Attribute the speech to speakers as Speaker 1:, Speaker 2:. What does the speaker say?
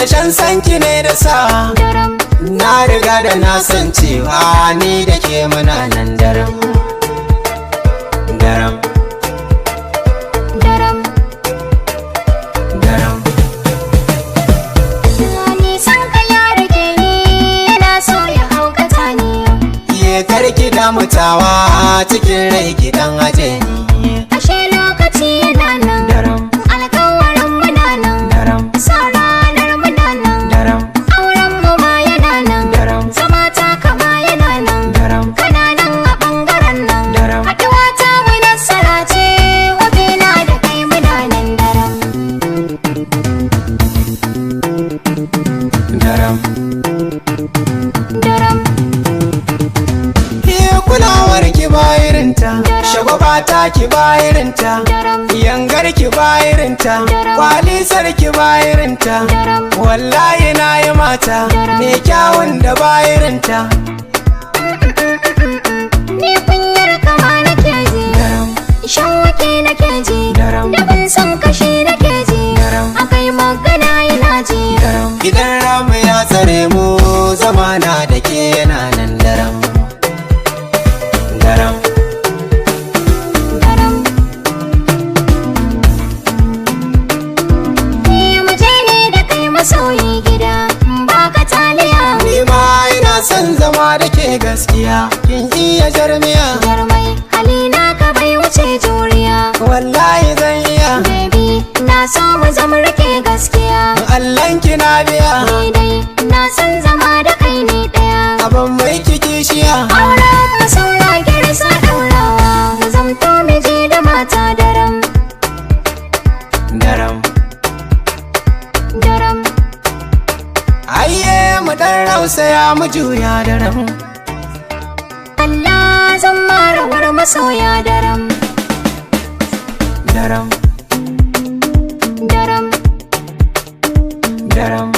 Speaker 1: Da shan sanki ne da sa.
Speaker 2: Daram.
Speaker 1: Na riga da na san cewa ni da ke muna nan daram. Daram.
Speaker 2: Daram.
Speaker 1: Daram.
Speaker 2: Nisan ka ya rage ni, yana so ya haukata ni.
Speaker 1: Iye karki damutawa, cikin rai ki dan aje ni.
Speaker 2: Ashe lokaci yana nan.
Speaker 1: Daram.
Speaker 2: Alkawarin muna nan.
Speaker 1: Daram.
Speaker 2: Sa ranar muna nan.
Speaker 1: Daram.
Speaker 2: Auren mu ma yana nan.
Speaker 1: Daram.
Speaker 2: Zama ta kama yana nan.
Speaker 1: Daram.
Speaker 2: Kana nan a bangaren nan.
Speaker 1: Daram.
Speaker 2: Haɗuwa ta mu nasara ce, wabina da kai muna nan daram.
Speaker 1: Daram.
Speaker 2: Daram.
Speaker 1: Ke kulawar ki bayirinta, shagwaba ta ki bayirinta,
Speaker 2: Daram.
Speaker 1: yangar ki bayirinta,
Speaker 2: Daram.
Speaker 1: kwalisar ki bayirinta.
Speaker 2: Daram.
Speaker 1: Wallahi na yi mata
Speaker 2: Daram.
Speaker 1: mai kyawun da bayirinta.
Speaker 2: Ni kunyar kama nake ji.
Speaker 1: Daram.
Speaker 2: Shan wake nake ji.
Speaker 1: Daram.
Speaker 2: Da ban san kashi nake ji.
Speaker 1: Daram.
Speaker 2: Akai magana ina ji.
Speaker 1: Daram. Idan ramu ya tsare mu, zamana da ke yana nan daram. Daram.
Speaker 2: Daram. Ni mu je ne da kai masoyi gida, in baka taliya.
Speaker 1: Ni ma ina son zama da ke gaskiya, kin iya jarmiya.
Speaker 2: Jarmai halina ka bai wuce juriya.
Speaker 1: Wallahi zan iya.
Speaker 2: Baby, na so mu zama rike gaskiya.
Speaker 1: Allahn ki na biya.
Speaker 2: Ni dai na san zama da kai ne daya.
Speaker 1: Abin mai kishiya.
Speaker 2: Auren mu saura girsa daurawa, mu zamto miji da mata daram.
Speaker 1: Daram.
Speaker 2: Daram.
Speaker 1: Ayye mu dan rausaya mu juya daram.
Speaker 2: Allah zan marawar masoya daram.
Speaker 1: Daram.
Speaker 2: Daram.
Speaker 1: Daram.